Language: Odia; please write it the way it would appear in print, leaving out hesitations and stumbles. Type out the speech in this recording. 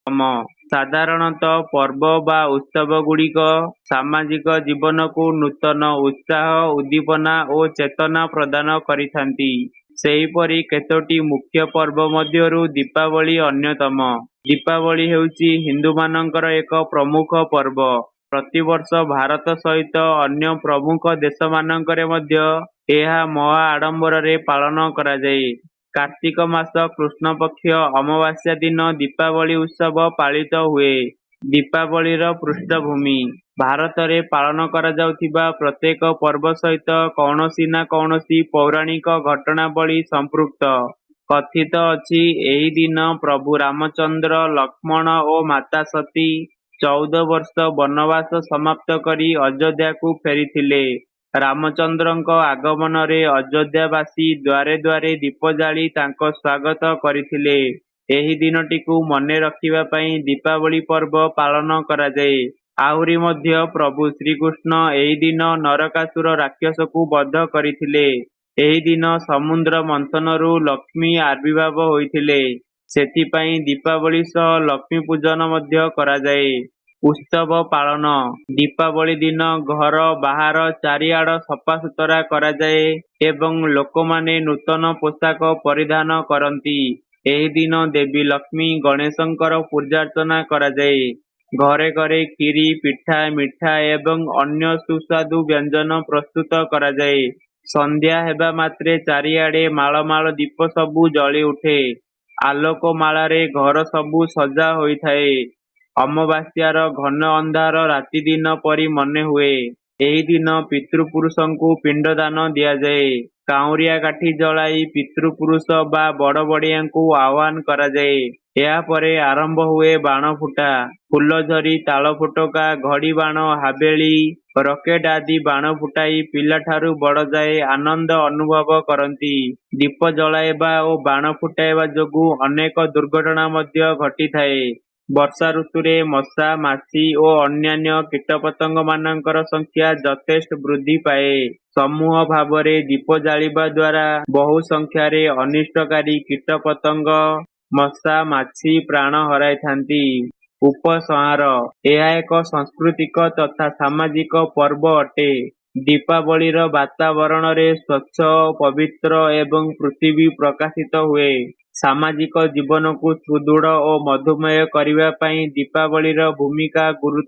ସାଧାରଣତଃ ପର୍ବ ବା ଉତ୍ସବଗୁଡ଼ିକ ସାମାଜିକ ଜୀବନକୁ ନୂତନ ଉତ୍ସାହ, ଉଦ୍ଦୀପନା ଓ ଚେତନା ପ୍ରଦାନ କରିଥାନ୍ତି। ସେହିପରି କେତୋଟି ମୁଖ୍ୟ ପର୍ବ ମଧ୍ୟରୁ ଦୀପାବଳି ଅନ୍ୟତମ। ଦୀପାବଳି ହେଉଛି ହିନ୍ଦୁମାନଙ୍କର ଏକ ପ୍ରମୁଖ ପର୍ବ। ପ୍ରତିବର୍ଷ ଭାରତ ସହିତ ଅନ୍ୟ ପ୍ରମୁଖ ଦେଶମାନଙ୍କରେ ମଧ୍ୟ ଏହା ମହା ଆଡମ୍ବରରେ ପାଳନ କରାଯାଏ। କାର୍ତ୍ତିକ ମାସ କୃଷ୍ଣପକ୍ଷ ଅମାବାସ୍ୟା ଦିନ ଦୀପାବଳି ଉତ୍ସବ ପାଳିତ ହୁଏ। ଦୀପାବଳିର ପୃଷ୍ଠଭୂମି: ଭାରତରେ ପାଳନ କରାଯାଉଥିବା ପ୍ରତ୍ୟେକ ପର୍ବ ସହିତ କୌଣସି ନା କୌଣସି ପୌରାଣିକ ଘଟଣାବଳୀ ସମ୍ପୃକ୍ତ। କଥିତ ଅଛି, ଏହି ଦିନ ପ୍ରଭୁ ରାମଚନ୍ଦ୍ର, ଲକ୍ଷ୍ମଣ ଓ ମାତା ସତୀ 14 ବର୍ଷ ବନବାସ ସମାପ୍ତ କରି ଅଯୋଧ୍ୟାକୁ ଫେରିଥିଲେ। ରାମଚନ୍ଦ୍ରଙ୍କ ଆଗମନରେ ଅଯୋଧ୍ୟାବାସୀ ଦ୍ୱାରେ ଦ୍ୱାରେ ଦୀପ ଜାଳି ତାଙ୍କ ସ୍ୱାଗତ କରିଥିଲେ। ଏହି ଦିନଟିକୁ ମନେ ରଖିବା ପାଇଁ ଦୀପାବଳି ପର୍ବ ପାଳନ କରାଯାଏ। ଆହୁରି ମଧ୍ୟ ପ୍ରଭୁ ଶ୍ରୀକୃଷ୍ଣ ଏହି ଦିନ ନରକାସୁର ରାକ୍ଷସକୁ ବଧ କରିଥିଲେ। ଏହି ଦିନ ସମୁଦ୍ର ମନ୍ଥନରୁ ଲକ୍ଷ୍ମୀ ଆବିର୍ଭାବ ହୋଇଥିଲେ। ସେଥିପାଇଁ ଦୀପାବଳି ସହ ଲକ୍ଷ୍ମୀ ପୂଜନ ମଧ୍ୟ କରାଯାଏ। ଉତ୍ସବ ପାଳନ: ଦୀପାବଳି ଦିନ ଘର ବାହାର ଚାରିଆଡ଼ ସଫାସୁତୁରା କରାଯାଏ ଏବଂ ଲୋକମାନେ ନୂତନ ପୋଷାକ ପରିଧାନ କରନ୍ତି। ଏହି ଦିନ ଦେବୀ ଲକ୍ଷ୍ମୀ, ଗଣେଶଙ୍କର ପୂଜାର୍ଚ୍ଚନା କରାଯାଏ। ଘରେ ଘରେ କ୍ଷୀରି, ପିଠା, ମିଠା ଏବଂ ଅନ୍ୟ ସୁସ୍ୱାଦୁ ବ୍ୟଞ୍ଜନ ପ୍ରସ୍ତୁତ କରାଯାଏ। ସନ୍ଧ୍ୟା ହେବା ମାତ୍ରେ ଚାରିଆଡ଼େ ମାଳ ମାଳ ଦୀପ ସବୁ ଜଳିଉଠେ। ଆଲୋକମାଳାରେ ଘର ସବୁ ସଜା ହୋଇଥାଏ। ଅମାବାସ୍ୟାର ଘନ ଅନ୍ଧାର ରାତି ଦିନ ପରି ମନେହୁଏ। ଏହି ଦିନ ପିତୃପୁରୁଷଙ୍କୁ ପିଣ୍ଡଦାନ ଦିଆଯାଏ। କାଉଁରିଆ କାଠି ଜଳାଇ ପିତୃପୁରୁଷ ବା ବଡ଼ବଡ଼ିଆଙ୍କୁ ଆହ୍ୱାନ କରାଯାଏ। ଏହାପରେ ଆରମ୍ଭ ହୁଏ ବାଣଫୁଟା। ଫୁଲଝରି, ତାଳଫୋଟକା, ଘଡ଼ିବାଣ, ହାବେଳି, ରକେଟ୍ ଆଦି ବାଣ ଫୁଟାଇ ପିଲାଠାରୁ ବଡ଼ଯାଏ ଆନନ୍ଦ ଅନୁଭବ କରନ୍ତି। ଦୀପ ଜଳାଇବା ଓ ବାଣ ଫୁଟାଇବା ଯୋଗୁଁ ଅନେକ ଦୁର୍ଘଟଣା ମଧ୍ୟ ଘଟିଥାଏ। ବର୍ଷା ଋତୁରେ ମଶା, ମାଛି ଓ ଅନ୍ୟାନ୍ୟ କୀଟପତଙ୍ଗମାନଙ୍କର ସଂଖ୍ୟା ଯଥେଷ୍ଟ ବୃଦ୍ଧି ପାଏ। ସମୂହ ଭାବରେ ଦୀପ ଜାଳିବା ଦ୍ୱାରା ବହୁ ସଂଖ୍ୟାରେ ଅନିଷ୍ଟକାରୀ କୀଟପତଙ୍ଗ, ମଶା, ମାଛି ପ୍ରାଣ ହରାଇଥାନ୍ତି। ଉପସଂହାର: ଏହା ଏକ ସାଂସ୍କୃତିକ ତଥା ସାମାଜିକ ପର୍ବ ଅଟେ। ଦୀପାବଳିର ବାତାବରଣରେ ସ୍ୱଚ୍ଛ, ପବିତ୍ର ଏବଂ ପୃଥିବୀ ପ୍ରକାଶିତ ହୁଏ। ସାମାଜିକ ଜୀବନକୁ ସୁଦୃଢ଼ ଓ ମଧୁମୟ କରିବା ପାଇଁ ଦୀପାବଳିର ଭୂମିକା ଗୁରୁତ୍ୱ